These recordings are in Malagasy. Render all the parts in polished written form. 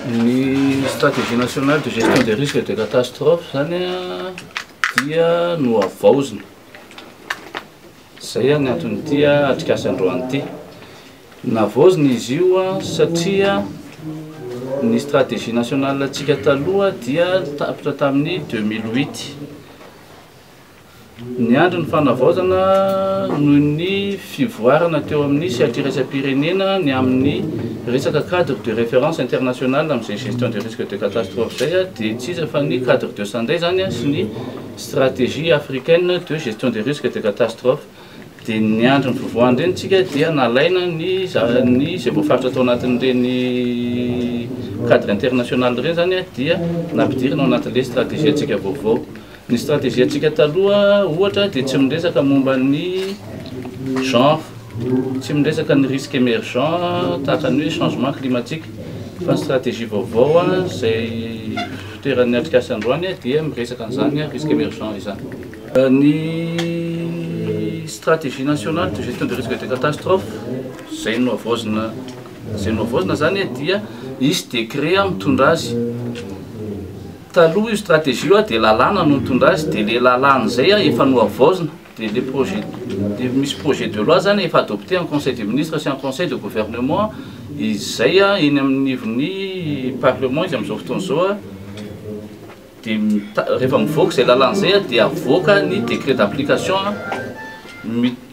Ny stratégie nationale de gestion des risques de catastrophe zany dia nohavaozina. Zay ny anton'ity atrikasa androany ity. Navaozina izy io satria ny stratégie nationale antsika taloha dia tapitra tamin'ny 2008. Niandry ny fanavaozana noho ny fivoarana teo amin'ny sehatra iraisam-pirenena ny amin'ny resaka cadre de référence international amin'izay gestion des risques de catastrophe zay, dia tsy iza fa ny cadre de Sendai zany sy ny stratégie africaine de gestion des risques de catastrophe. Dia niandry ny fivoahan'ireny tsika, dia nalaina ny zay voafaritra tao anatin'ireny cadre international ireny zany, dia nampidirina ao anatin'le stratégie antsika vaovao. Ny stratégie antsika taloha ohatra dia tsy miresaka momba ny genre, tsy miresaka ny risque émergent tahaka ny hoe changement climatique, fa ny stratégie vaovao zay fitoeran'ny atrikasa androany dia miresaka an'izany risque émergent izany. Ny stratégie nationale de gestion de risque de catastrophe zay nohavaozina zany dia isy décret mitondra azy. Taloha io stratégie io de lalàna no mitondra azy, de le lalàna zay efa nohavaozina, de le projet de misy projet de loi zany efa adopté en conseil des ministres sy en conseil de gouvernement izay eny amin'ny nivon'ny parlement izy am'izao fotoana zao. De rehefa mivoaka zay lalàna zay de avoaka ny décret d'application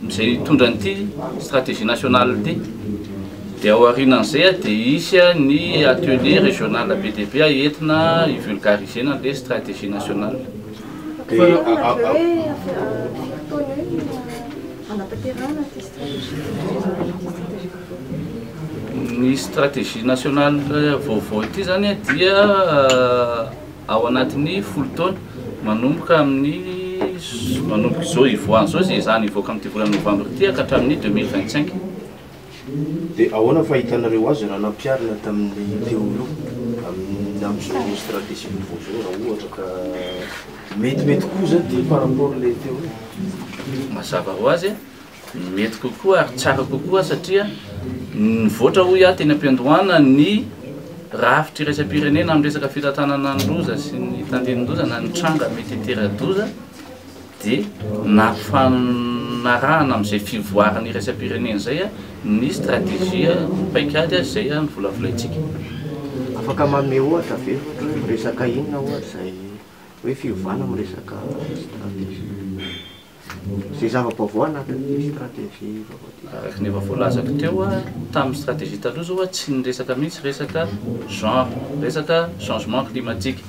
zay mitondra an'ity stratégie nationale ty. De ao aorianan'izay de isy ny atelier régional be dia be entina ivulgarisena le stratégie nationale. De hoe fotoana hoe anatanterahana ty stratégie vaovao? Ny stratégie nationale vaovao ity zany dia ao anatin'ny 10 taona, manomboka amin'ny manomboka zao ivoahany zao zay zany ivoaka amin'ity volana novembre ty ka hatramin'ny 2025. De ahoana fahitanareo azy raha nampiarina tamin'ny teo aloha amin'ny am'izao stratégie vaovao zao, raha ohatra ka metimety koa zany ty par rapport le teo aloha? Mazava ho azy mety kokoa ary tsara kokoa, satria nivoatra hoy aho teny am-piandohana ny rafitra iraisam-pirenena amin'ny resaka fitantanana ny loza sy ny tandindon-doza na ny tranga mety hitera-doza, de nampifanarahana amin'izay fivoarana iraisam-pirenena zay ny stratégie paikady zay ny volavolaintsika. Afaka manome ohatra ve, ohatra hoe miresaka inona ohatra zay hoe fiovana miresaka stratégie zay zava-baovao anatin'ity stratégie vaovao ty? Araka ny efa voalazako teo tamin'ny stratégie taloha zao tsy niresaka mihitsy resaka genre, resaka changement climatique.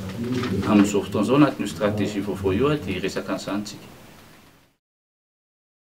Amin'izao fotoana zao, anatin'io stratégie vaovao io dia resaka an'izany tsika.